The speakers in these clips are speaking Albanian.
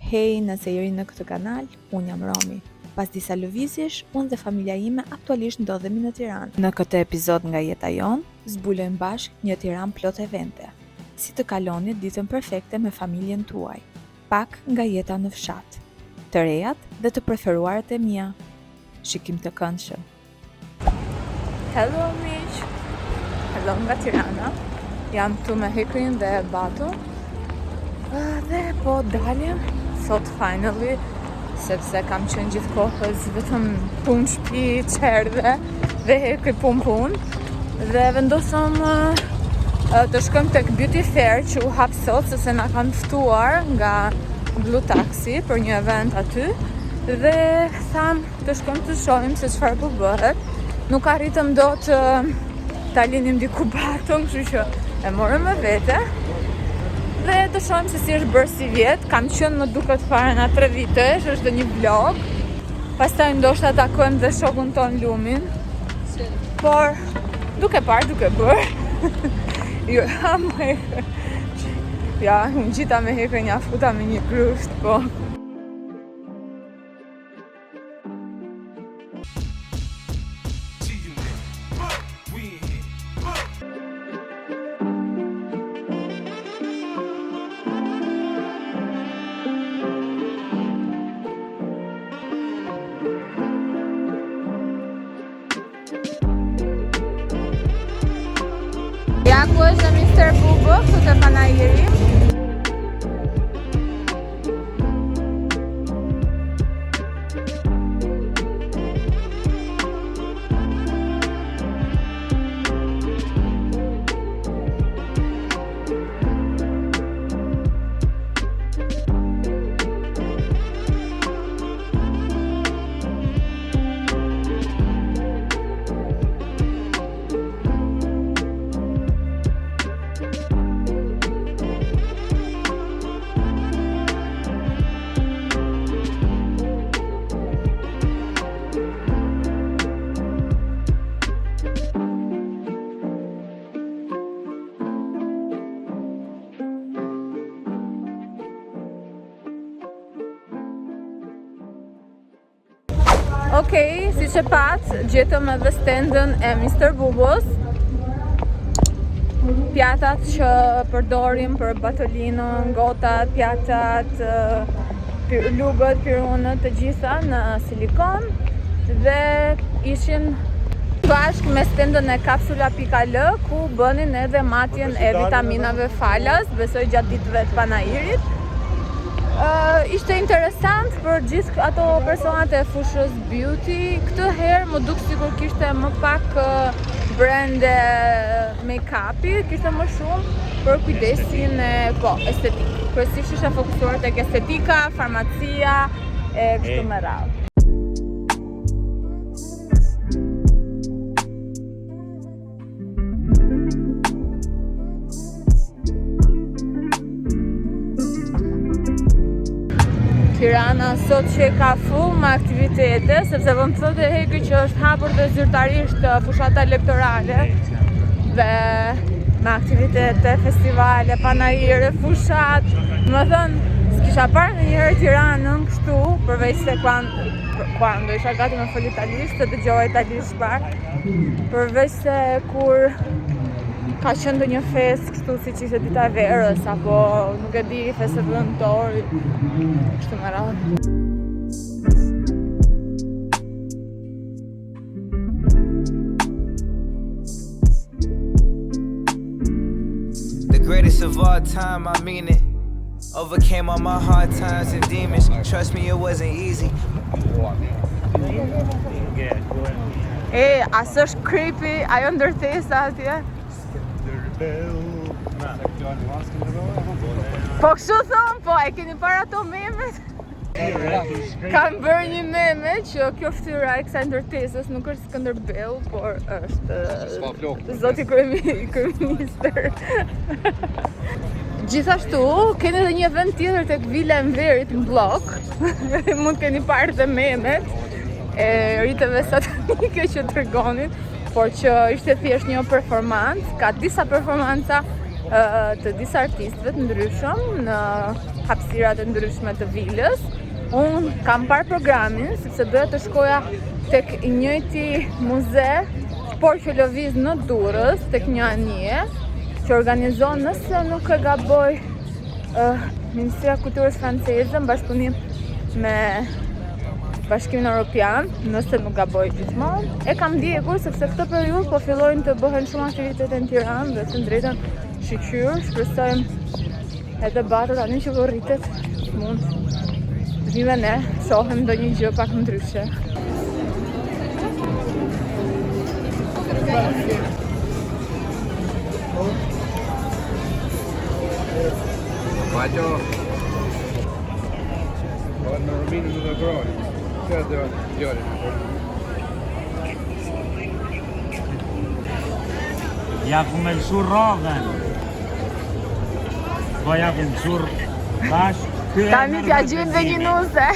Hej, nëse jeni në këtë kanal, unë jam Romi. Pas disa lëvizjesh, unë dhe familja ime aktualisht ndodhemi në Tiranë. Në këtë epizod nga jeta jonë, zbulojmë bashkë një Tiranë plot evente. Si të kaloni ditën perfekte me familjen tuaj. Pak nga jeta në fshat. Të rejat dhe të preferuarat e mia. Shikim të këndshëm. Hello miq. Hello nga Tirana. Jam këtu me Hekrin dhe Batu. Dhe po dalim sot finally sepse kam qenë gjithë kohës vetëm punë shtëpi, çerdhe dhe Hekri punë punë. Dhe vendosëm të shkojmë tek Beauty Fair që u hap sot sepse na kanë ftuar nga Blue Taxi për një event aty dhe thamë Të shkojmë të shohim se çfarë po bëhet. Nuk arritëm dot ta linim diku Batun, kështu që e morëm me vete. Dhe të shohim se si është bërë sivjet. Kam qenë më duket para nja 3 vitesh, është dhe një vlog. Pastaj ndoshta takojmë dhe shokun tonë Lumin. Por duke parë, duke bërë. jo, ha më Ja, unë gjitha me Hekrin ja futa me një grusht, po. Ja ku është dhe Mr. Bubo, këtu te panairi. Okej, okay, siç e patë, gjetëm edhe stendën e Mr. Bubos. Pjatat që përdorim për batolinën, gotat, pjatat, lugët, pirunët, të gjitha në silikon dhe ishin bashkë me stendën e kapsula.al ku bënin edhe matjen e vitaminave falas, besoj gjatë ditëve të panairit. Uh, ishte interesant për gjithë ato personat e fushës beauty. Këtë herë m'u duk sikur kishte më pak brande make-upi, kishte më shumë për kujdesin e po, estetik. Kryesisht ishte fokusuar tek estetika, farmacia e kështu me radhë. Tirana sot që ka full me aktivitete, sepse po më thotë Hekri që është hapur dhe zyrtarisht uh, fushata elektorale dhe me aktivitete, festivale, panaire, fushatë, domethënë, s'kisha parë ndonjëherë Tiranën kështu, përveç se quando, isha gati me fol italisht, se dëgjova italisht pak, Përveç se kur ka qenë ndonjë festë kështu siç ishte dita e verës apo nuk e di festë e nëntorit, kështu me radhë. The greatest of all time, I mean it. Overcame all my hard times and demons. Trust me, it wasn't easy. E, a s'është creepy ajo ndërtesa atje? Po kështu thonë, po e keni parë ato memet? Kam bërë një meme që kjo fytyra e kësaj ndërtesës nuk është Skënderbeu, por është zoti kryeministër. Gjithashtu, keni edhe një event tjetër tek Vila e Enverit në Bllok. Mund të keni parë dhe memet e riteve satanike që tregonin, por që ishte thjesht një performancë, ka disa performanca të disa artistëve të ndryshëm në hapësirat e ndryshme të vilës. Unë kam parë programin, sepse doja të shkoja tek i njëjti muze, por që lëviz në Durrës, tek një anije, që organizon nëse nuk e gaboj uh, Ministria e Kulturës Franceze në bashkëpunim me Bashkimin Europian, nëse nuk gaboj gjithmonë. E kam ndjekur sepse këtë periudhë po fillojnë të bëhen shumë aktivitete në Tiranë dhe të drejtën shyqyr, shpresojmë edhe Bato tani që po rritet mund të vijë me ne, shohim ndonjë gjë pak ndryshe. Bato. Po në Ruminë nuk e vroni. Kjo do djalin. Ja ku me lëshu rrodhen. Po ja ku më lëshu bash. Tani t'ja gjejmë dhe një nuse.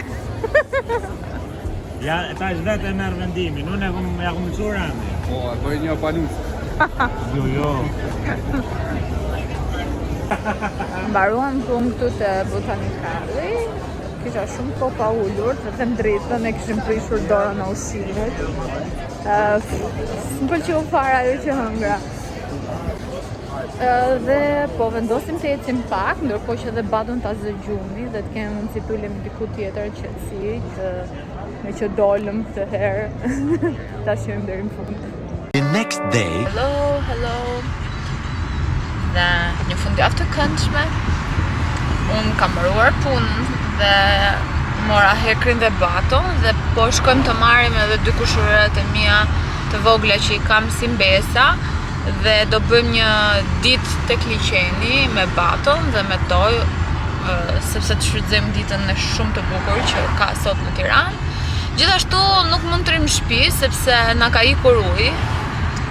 Ja, tash vetë e merr vendimin. Unë e kum ja kum lëshu rëndin. Po, e bëj një pa nuse. Jo, jo. Mbaruam punë këtu te Botanikali. Kisha shumë kohë pa ulur, të them drejtën, e kishim prishur dorën e ushqimit. Uh, S'më pëlqeu fare ajo që hëngra. Uh, dhe po vendosim të ecim pak, ndërkohë që edhe Baton ta zë gjumi dhe të kemi mundësi të ulemi diku tjetër qetësi, që me që dolëm këtë herë, ta shijojmë deri në fund. The next day. Hello, hello. Dhe një fundjavë të këndshme. Unë kam mbaruar punën dhe mora Hekrin dhe Baton dhe po shkojmë të marrim edhe dy kushërirat e mia të vogla që i kam si mbesa dhe do bëjmë një ditë tek liqeni me Baton dhe me to sepse të shfrytëzojmë ditën e shumë të bukur që ka sot në Tiranë. Gjithashtu nuk mund të rrimë në shtëpi sepse na ka ikur uji.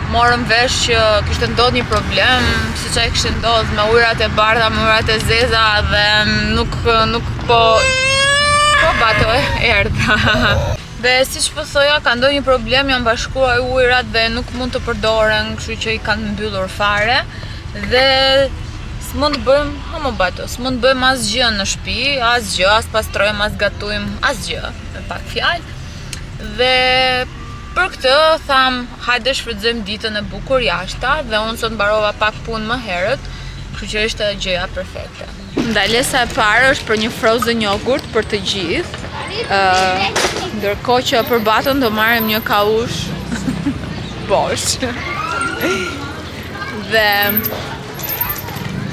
Morëm vesh që kishte ndodhur një problem, siç ai kishte ndodhur me ujërat e bardha, me ujërat e zeza dhe nuk nuk po po Bato erdha. Dhe siç po thoja, ka ndodhur një problem, janë bashkuar ujërat dhe nuk mund të përdoren, kështu që i kanë mbyllur fare. Dhe s'mund të bëjmë, ha mo Bato, s'mund të bëjmë asgjë në shtëpi, asgjë, as pastrojmë, as gatuajmë, asgjë, me pak fjalë. Dhe për këtë thamë, hajde shfrytëzojmë ditën e bukur jashta dhe unë sot mbarova pak punë më herët, kështu që ishte gjëja perfekte. Ndalesa e parë është për një frozen yogurt për të gjithë. Ë, ndërkohë që për Baton do marrim një kaush bosh. Dhe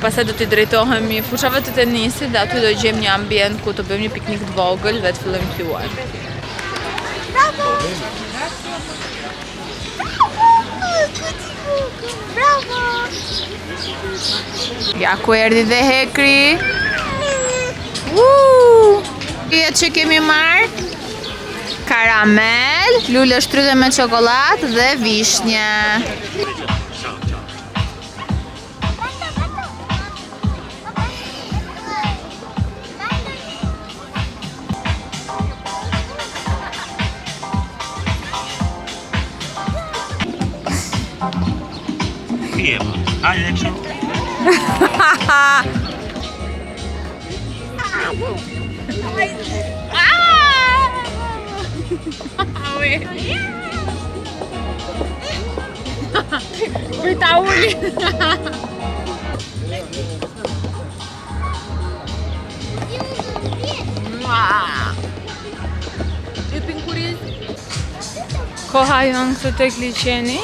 pastaj do t'i drejtohemi fushave të tenisit dhe aty do gjejmë një ambient ku të bëjmë një piknik të vogël dhe të fillojmë të luajmë. Bravo! Bravo! Ja ku erdhi dhe Hekri. Woo! Pijet që kemi marrë? Karamel, luleshtrydhe me çokollatë dhe vishnje. Pije, po. Hajde kështu. Për ta uli. Hypin kuriz. Koha jonë këtu tek liqeni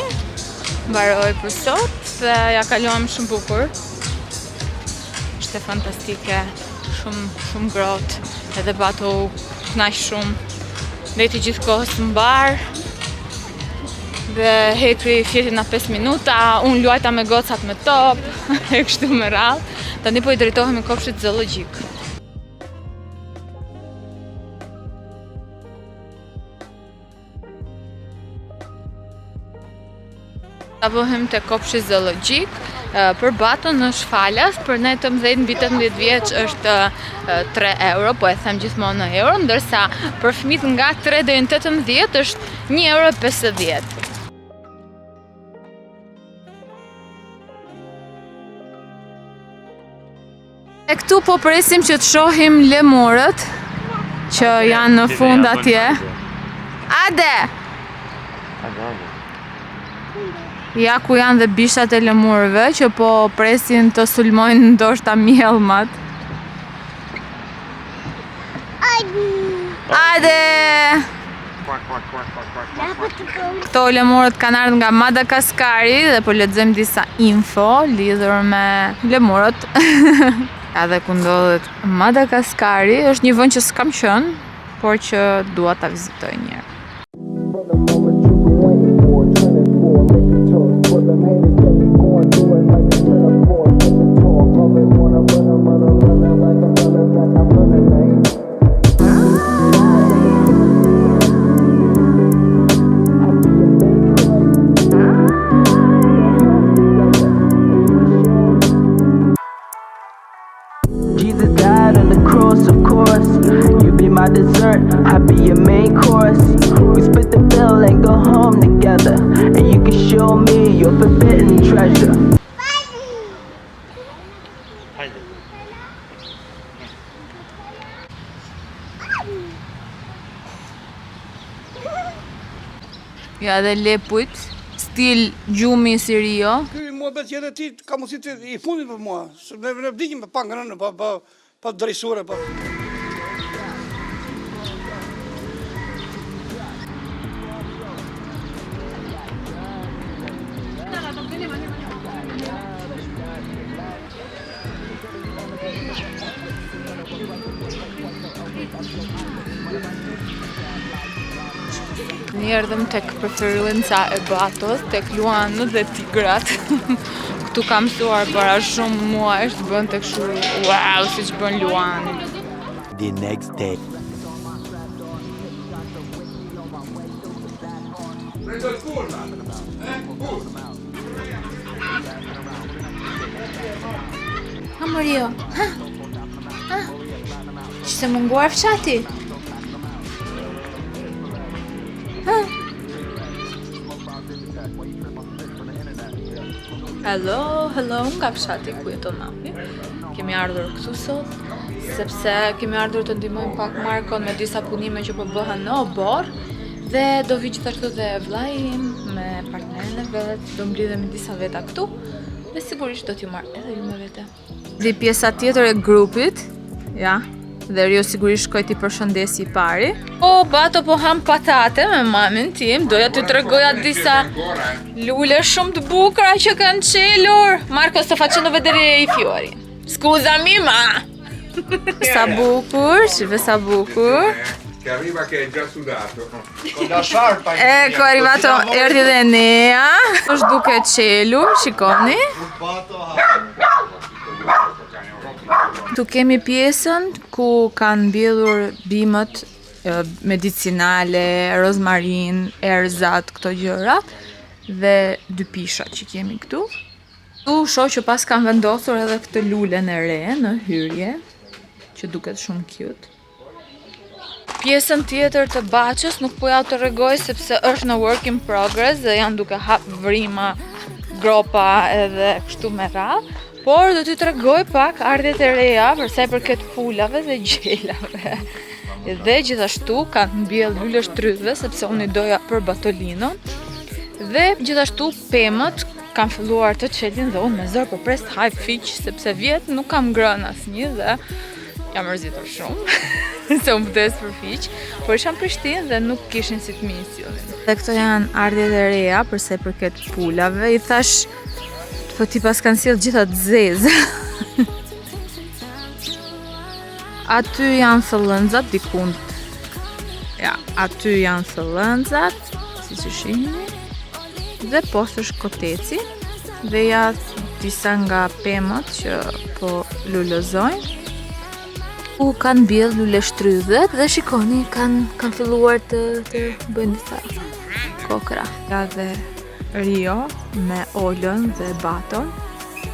mbaroi për sot dhe ja kaluam shumë bukur. Ishte fantastike, shumë shumë ngrohtë, edhe Bato u kënaq shumë. Ndejti gjithë kohës mbarë. Dhe Hekri fjeti na 5 minuta, unë luajta me gocat me top, e kështu me radhë. Tani po i drejtohemi kopshtit zoologjik. Ta bëhem te kopshti zoologjik, për Baton është falas, për ne të mëdhenj mbi 18 vjeç është 3 euro, po e them gjithmonë në euro, ndërsa për fëmijët nga 3 deri në 18 është 1 euro 50. E këtu po presim që të shohim lemurët që janë në fund atje. Ade! Ja ku janë dhe bishtat e lemurëve që po presin të sulmojnë ndoshta mjellmat. Ade! Këto lemurët kanë ardhur nga Madagaskari dhe po lexojmë disa info lidhur me lemurët. Edhe ku ndodhet Madagaskari, është një vend që s'kam qenë, por që dua ta vizitoj një herë. From the moment you been waiting for, trending for, make it tough. For them haters that be going through it like a metaphor. Take the talk, always wanna run, I'm running, running like I'm running, like I'm running, man. Jesus died on the cross, of course. You be my dessert, I be your main course. We split the bill and go home together. And you can show me your forbidden treasure. Ja dhe lepujt, stil gjumi si Rio. Ky muhabet që edhe ti ka mundësi të i fundit për mua, se ne ne vdiqim pa ngrënë, pa pa pa drejsure, pa. Ne erdhëm tek preferenca e Batos, tek luanët dhe tigrat. Këtu kam mësuar para shumë muajsh të bën tek kështu, wow, siç bën luani. The next day. Ha Mario, ha? Ha? Që të munguar fshati? Ha? Hello, hello, nga fshati ku jeton mami. Kemi ardhur këtu sot sepse kemi ardhur të ndihmojmë pak Markon me disa punime që po bëhen në oborr dhe do vi gjithashtu dhe vllai im me partnerin e vet, do mblidhemi disa veta këtu dhe sigurisht do t'ju marr edhe ju me vete. Dhe pjesa tjetër e grupit, ja, dhe Rio sigurisht shkoi t'i përshëndesi i pari. O, Bato po ham patate me mamin tim, doja t'ju tregoja disa lule shumë të bukura që kanë çelur. Marco, sto facendo vedere i fiori. Scusami, ma. Sa bukur, shive sa bukur. Che arriva che è già sudato. Ecco, è arrivato, erdhi dhe Nea. Është duke çelur, shikoni. Tu kemi pjesën ku kanë mbjellur bimët e, medicinale, rozmarin, erzat, këto gjëra dhe dy pishat që kemi këtu. Tu shoh që pas kanë vendosur edhe këtë lulen e re në hyrje, që duket shumë cute. Pjesën tjetër të bahçes nuk po ja tregoj sepse është në work in progress dhe janë duke hap vrima, gropa edhe kështu me radhë. Por do t'ju tregoj pak ardhjet e reja për sa i përket pulave dhe gjelave. Dhe gjithashtu kanë mbjell lule shtrydhve sepse unë i doja për batolinon. Dhe gjithashtu pemët kanë filluar të çelin dhe unë me zor po pres të haj fiq sepse vjet nuk kam ngrënë asnjë dhe jam mërzitur shumë se unë vdes për fiq, por isha në Prishtinë dhe nuk kishin si të mi sillnin. Dhe këto janë ardhjet e reja për sa i përket pulave. I thash po ti pas kanë sjell gjitha të zezë. Aty janë thëllënxat dikund. Ja, aty janë thëllënxat, siç e shihni. Dhe poshtë është koteci dhe ja disa nga pemët që po lulëzojnë. U kanë mbjell lule shtrydhet dhe shikoni kanë kanë filluar të të bëjnë disa kokra. Ja dhe Rio me Olën dhe Baton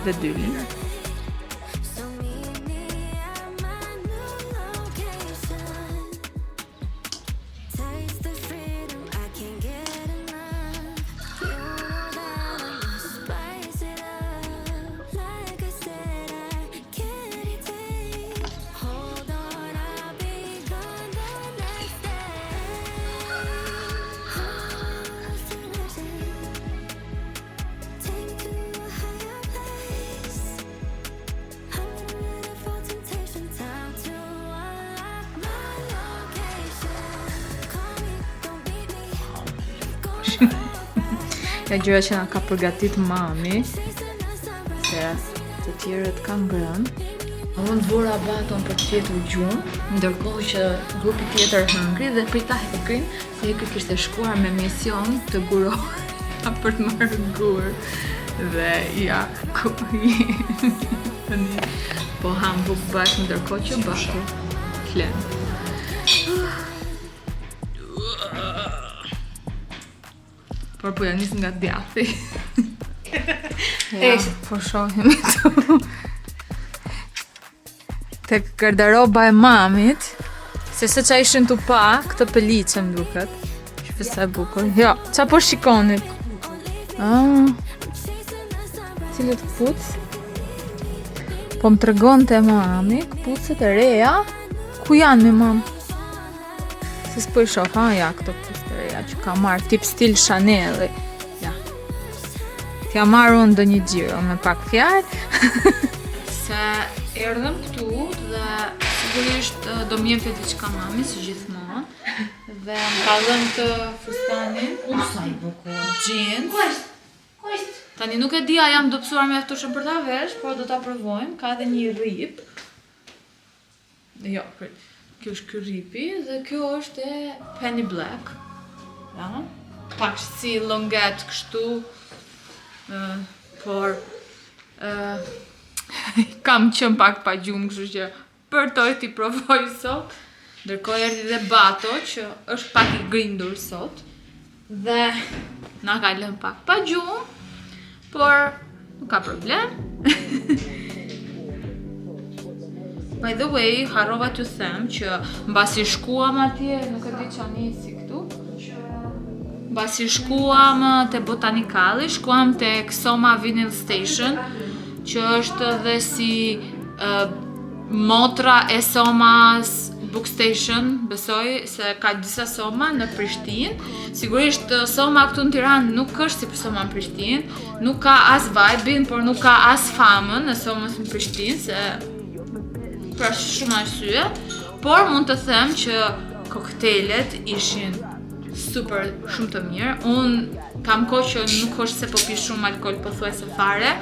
dhe Dylin. So meet me at my new location. Taste the freedom, I can't get enough. You know that I'ma spice it up. Like I said, I can't take. Ja gjëra që na ka përgatit mami, se të tjerët kanë ngrënë. Unë vura baton për të fjetur gjumë, ndërkohë që grupi tjetër hëngri dhe prita Hekrin, se Hekri kishte shkuar me mision të gurora për të marrë gur. Dhe ja, ku jemi tani po ham bukë bashkë ndërkohë që Bato flen. Por po ja nis nga djathi. Ja, po shohim këtu. Tek gardaroba e mamit, se se qa ishin të pa, këtë pëliqe më duket. Shife sa e bukur. Jo, qa po shikonit? Ah, cilët këpuc? Po më tregonte mami, këpucët e reja. Ku janë mi mam? Se s'po i shoh, ha, ja, këto këpucë të reja që ka marrë, tip stil Chanel. Ja. T'ja marrë unë ndonjë xhiro me pak fjalë. Se erdhëm këtu dhe sigurisht eh, do më jepte diçka mami si gjithmonë. Dhe më ka dhënë këtë fustanin. U sa i bukur. Jeans. Tani nuk e di a jam dobësuar mjaftueshëm për ta vesh, por do ta provojmë. Ka edhe një rrip. Jo, prit. Kjo është ky rripi dhe kjo është e Penny Black. Ja. Pak si longet kështu. ë por ë kam qenë pak pa gjumë, kështu që përtoj t'i provoj sot. Ndërkohë erdhi dhe Bato që është pak i grindur sot dhe na ka lënë pak pa gjumë, por nuk ka problem. By the way, harrova t'ju them që mbasi shkuam atje, nuk e di ça nisi këtu. Mbasi shkuam te Botanicali, shkuam tek Soma Vinyl Station, që është dhe si uh, motra e Somas Book Station, besoj se ka disa Soma në Prishtinë. Sigurisht Soma këtu në Tiranë nuk është si Soma në Prishtinë, nuk ka as vibe-in, por nuk ka as famën e Somës në Prishtinë, se për shumë arsye, por mund të them që koktelet ishin super shumë të mirë. Unë kam kohë që nuk është se po pi shumë alkool pothuajse fare,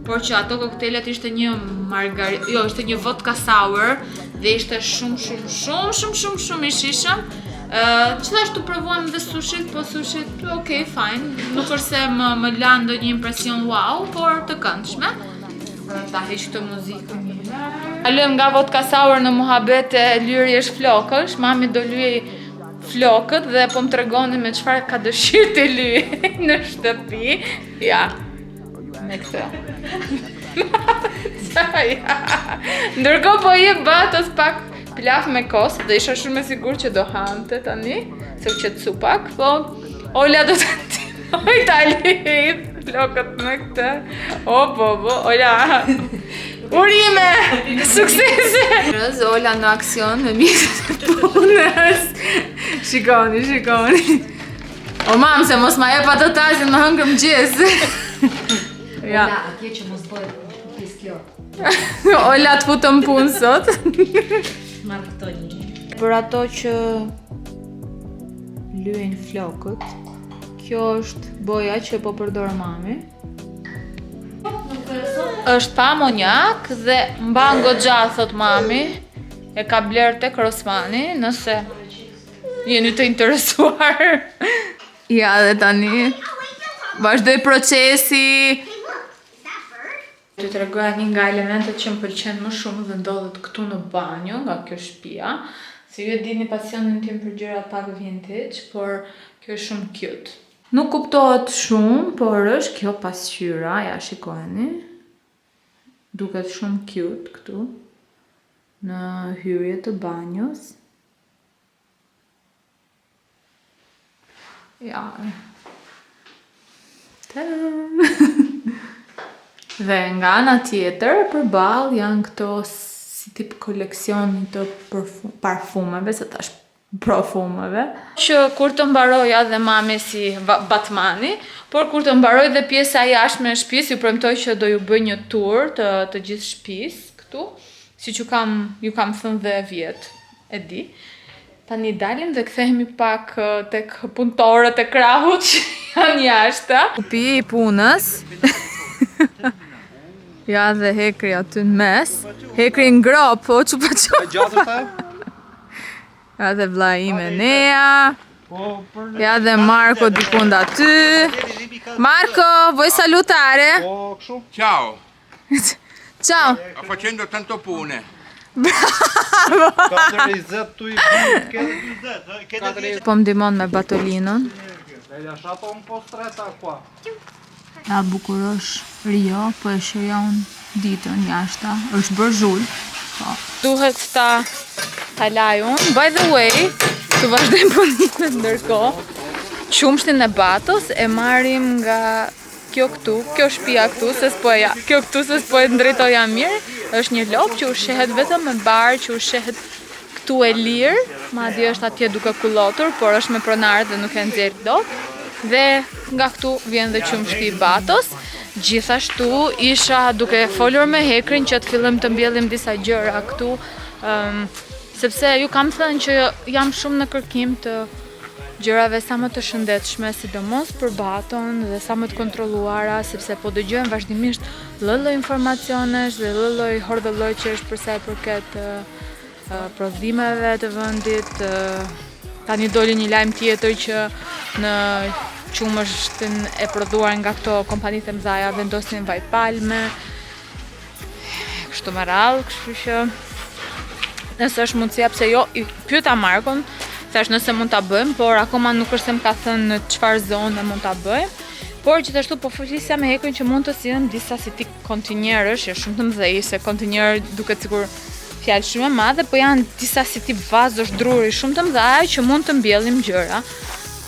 por që ato koktelet ishte një margarita, jo, ishte një vodka sour dhe ishte shumë shumë shumë shumë shumë shumë i shijshëm. Uh, gjithashtu provuam dhe sushit, po sushit, ok, fine. Nuk është se më, më la ndonjë impresion wow, por të këndshme. Ta heq këtë muzikën një herë. Kalojmë nga vodka sour në muhabet e lyerjes flokësh. Mami do lyej flokët dhe po më tregoni me çfarë ka dëshirë të lyej në shtëpi. Ja. Me këtë. ja. Ndërkohë po i jep Batos pak pilaf me kos dhe isha shumë e sigurt që do hante tani, se u qetësu pak, po Ola do të ndihmoj ta lyej flokët me këtë. O, po, po, Ola. Urime! Suksese! Ola në aksion me mjetet e punës. Shikoni, shikoni. O mam, se mos ma jep atë tazin më hëngër mëngjes. Ja. Ola, atje që mos bëhet pis kjo. Ola të futëm punë sot. Marr këto një. Për ato që lyejnë flokët, kjo është boja që po përdor mami. Është pa amonjak dhe mban goxha, thot mami. E ka bler tek Rossmanni, nëse jeni të interesuar. Ja, dhe tani vazhdoj procesi. Të tregoja një nga elementet që më pëlqen më shumë dhe ndodhet këtu në banjo, nga kjo shtëpia. Se ju e dini pasionin tim për gjëra pak vintage, por kjo është shumë cute. Nuk kuptohet shumë, por është kjo pasqyra, ja shikojeni. Duket shumë cute këtu në hyrje të banjos. Ja. Tadam! Dhe nga ana tjetër, përballë janë këto si tip koleksioni të parfumeve, se tash profumeve. Që kur të mbaroja dhe mami si Batmani, por kur të mbaroj dhe pjesa e jashtme e shtëpisë, ju premtoj që do ju bëj një tur të, të gjithë shtëpisë këtu, siç ju kam ju kam thënë dhe vjet, e di. Tani dalim dhe kthehemi pak tek punëtorët e krahut që janë jashtë. Grupi i punës. ja dhe Hekri aty në mes. Hekri në gropë, po çupa çupa. Gjatë është ajo? Ja dhe vlla im Enea. Ja dhe Marko dikund aty. Marko, vuoi salutare? Po, kështu? Ciao, Ciao. sto facendo tanto pune. 4.20 tu i bie. Po më ndihmon me batolinën. E lasciato un po stretta qua. Ja bukurosh Rio, po e shijon ditën jashta, është bërë zhul. Po. Duhet ta ta laj unë. By the way, të vazhdojmë punimet ndërkohë. Qumshtin e Batos e marrim nga kjo këtu, kjo shtëpia këtu, se s'po e ja, kjo këtu se s'po e ndrejtoja mirë, është një lopë që ushqehet vetëm me bar, që ushqehet këtu e lirë, madje është atje duke kullotur, por është me pronarët dhe nuk e nxjerr dot. Dhe nga këtu vjen dhe qumshti i Batos. Gjithashtu isha duke folur me Hekrin që të fillojmë të mbjellim disa gjëra këtu, sepse ju kam thënë që jam shumë në kërkim të gjërave sa më të shëndetshme, sidomos për Baton dhe sa më të kontrolluara, sepse po dëgjojmë vazhdimisht lloj-lloj informacionesh dhe lloj-lloj hordhëllëqesh për sa i përket prodhimeve të vendit. Tani doli një lajm tjetër që në qumështin e prodhuar nga këto kompanitë e mëdha vendosin vaj palme. Kështu me radhë, kështu që nëse është mundësia pse jo, i pyeta Markon, thash nëse mund ta bëjmë, por akoma nuk është se më ka thënë në çfarë zone mund ta bëjmë. Por gjithashtu po flisja me Hekrin që mund të sillim disa si tip kontinjerësh, jo shumë të mëdhenj, se kontinjer duket sikur fjalë shumë e madhe, po janë disa si tip vazosh druri shumë të mëdha që mund të mbjellim gjëra.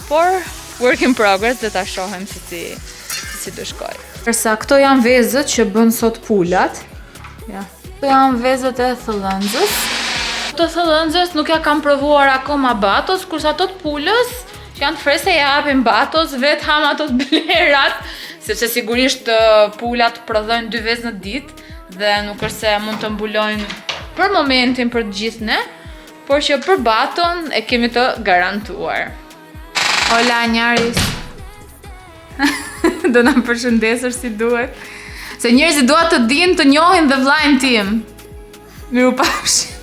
Por work in progress dhe ta shohim se si se si do shkoj. Përsa këto janë vezët që bën sot pulat. Ja. Këto janë vezët e thëllënxës. Të thëllënxës nuk ja kam provuar akoma Batos, kurse ato të pulës që janë të frese ja japim Batos, vet ham ato të blerat, sepse sigurisht pulat prodhojnë dy vezë në ditë dhe nuk është se mund të mbulojnë për momentin për të gjithë ne, por që për Baton e kemi të garantuar. Hola njerëz. Do na përshëndesësh si duhet. Se njerëzit dua të dinë të njohin dhe vllajin tim. Miru pafsh.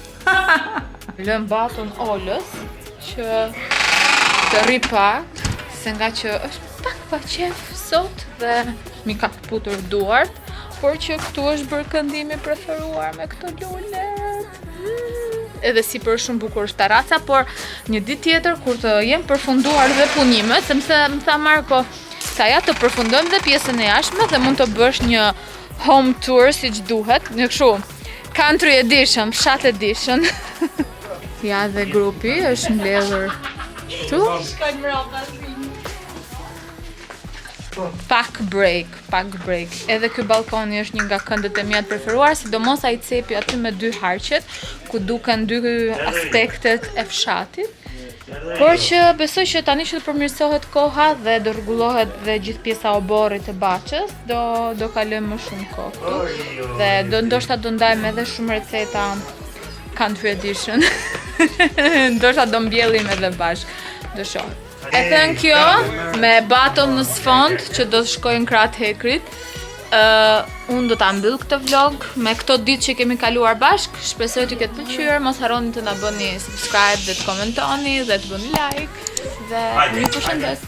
Lëm Baton Olës që të rri pak, se nga që është pak pa qef sot dhe mi ka këputur duart, por që këtu është bërë këndimi preferuar me këto lulet. Edhe si për shumë bukur është terraca, por një ditë tjetër kur të jem përfunduar dhe punimet, se më tha Marko, sa ja të përfundojmë dhe pjesën e jashtme dhe mund të bësh një home tour siç duhet, një kështu country edition, fshat edition. Ja dhe grupi është mbledhur këtu. Pak break, pak break. Edhe ky balkoni është një nga këndet e mia të preferuar, sidomos ai cepi aty me dy harqet, ku duken dy aspektet e fshatit. Por që besoj që tani që të përmirësohet koha dhe do rregullohet dhe gjithë pjesa e oborrit të bahçes, do kalojmë më shumë kohë këtu. Dhe do ndoshta do ndajmë edhe shumë receta country edition. Ndoshta do mbjellim edhe bashkë. Do shohim. E thënë kjo, me Baton në sfond që do të shkojnë krah të Hekrit, unë do ta mbyll këtë vlog me këto ditë që kemi kaluar bashk. Shpresoj t'ju ketë pëlqyer. Mos harroni të na bëni subscribe dhe të komentoni dhe të bëni like. Dhe ju përshëndes.